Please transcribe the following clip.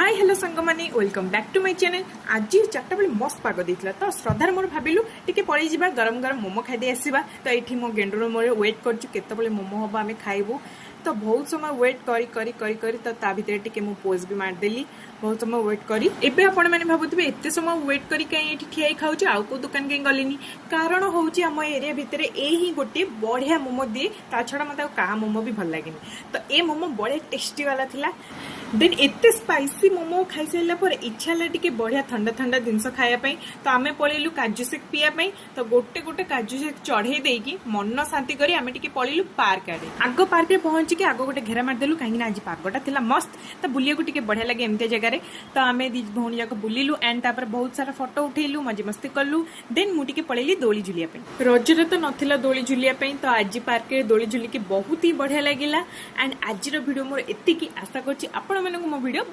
High hello ସାଙ୍ଗମାନେ, welcome back to my channel. ଆଜି 4ଟା ବେଳେ ମସ୍ତ ପାଗ ଦେଇଥିଲା, ତ ଶ୍ରଦ୍ଧାର ମୋର ଭାବିଲୁ ଟିକେ ପଳେଇ ଯିବା, ଗରମ ଗରମ ମୋମୋ ଖାଇଦେଇ ଆସିବା। ତ ଏଇଠି ମୋ ଗେଣ୍ଡୁର ମୋର ୱେଟ୍ କରୁଛୁ, କେତେବେଳେ ମୋମୋ ହବ, ଆମେ ଖାଇବୁ। ତ ବହୁତ ସମୟ ୱେଟ୍ କରି କରି କରି କରି, ତ ତା ଭିତରେ ଟିକେ ମୁଁ ପୋଜ୍ ବି ମାରିଦେଲି ବହୁତ ସମୟ ୱେଟ୍ କରି। ଏବେ ଆପଣମାନେ ଭାବୁଥିବେ, ଏତେ ସମୟ ୱେଟ୍ କରି କାହିଁ ଏଇଠି ଠିଆ ହେଇ ଖାଉଛୁ, ଆଉ କୋଉ ଦୋକାନ କାହିଁ ଗଲିନି? କାରଣ ହଉଛି ଆମ ଏରିଆ ଭିତରେ ଏଇ ହିଁ ଗୋଟିଏ ବଢିଆ ମୋମୋ ଦିଏ। ତା ଛଡ଼ା ମତେ ଆଉ କାହା ମୋମୋ ବି ଭଲ ଲାଗେନି। ତ ଏ ମୋମୋ ବଢିଆ ଟେଷ୍ଟି ବାଲା ଥିଲା। ଦେନ୍ ଏତେ ସ୍ପାଇସି ମୋମୋ ଖାଇସାରିଲା ପରେ ଇଚ୍ଛା ହେଲା ଟିକେ ବଢିଆ ଥଣ୍ଡା ଥଣ୍ଡା ଜିନିଷ ଖାଇବା ପାଇଁ। ତ ଆମେ ପଳେଇଲୁ କାଜୁ ସେକ୍ ପିଇବା ପାଇଁ। ତ ଗୋଟେ ଗୋଟେ କାଜୁ ସେକ୍ ଚଢେଇ ଦେଇକି ମନ ଶାନ୍ତି କରି ଆମେ ଟିକେ ପଳେଇଲୁ ପାର୍କ ଆଡେ। ଆଗ ପାର୍କରେ ପହଞ୍ଚିକି ଆଗ ଗୋଟେ ଘେରା ମାରିଦେଲୁ, କାହିଁକି ନା ଆଜି ପାଗଟା ଥିଲା ମସ୍ତ, ତ ବୁଲିବାକୁ ଟିକେ ବଢିଆ ଲାଗେ ଏମିତିଆ ଜାଗାରେ। ତ ଆମେ ଦି ଭଉଣୀ ଯାକ ବୁଲିଲୁ ଆଣ୍ଡ ତାପରେ ବହୁତ ସାରା ଫଟୋ ଉଠେଇଲୁ, ମଜାମସ୍ତି କଲୁ। ଦେନ୍ ମୁଁ ଟିକେ ପଳେଇଲି ଦୋଳି ଝୁଲିବା ପାଇଁ। ରଜରେ ତ ନଥିଲା ଦୋଳି ଝୁଲିବା ପାଇଁ, ତ ଆଜି ପାର୍କରେ ଦୋଳି ଝୁଲିକି ବହୁତ ହି ବଢିଆ ଲାଗିଲା। ଆଣ୍ଡ ଆଜିର ଭିଡିଓ ମୋର ଏତିକି। ଆଶା କରୁଛି ଆପଣମାନଙ୍କୁ ମୋ ଭିଡିଓ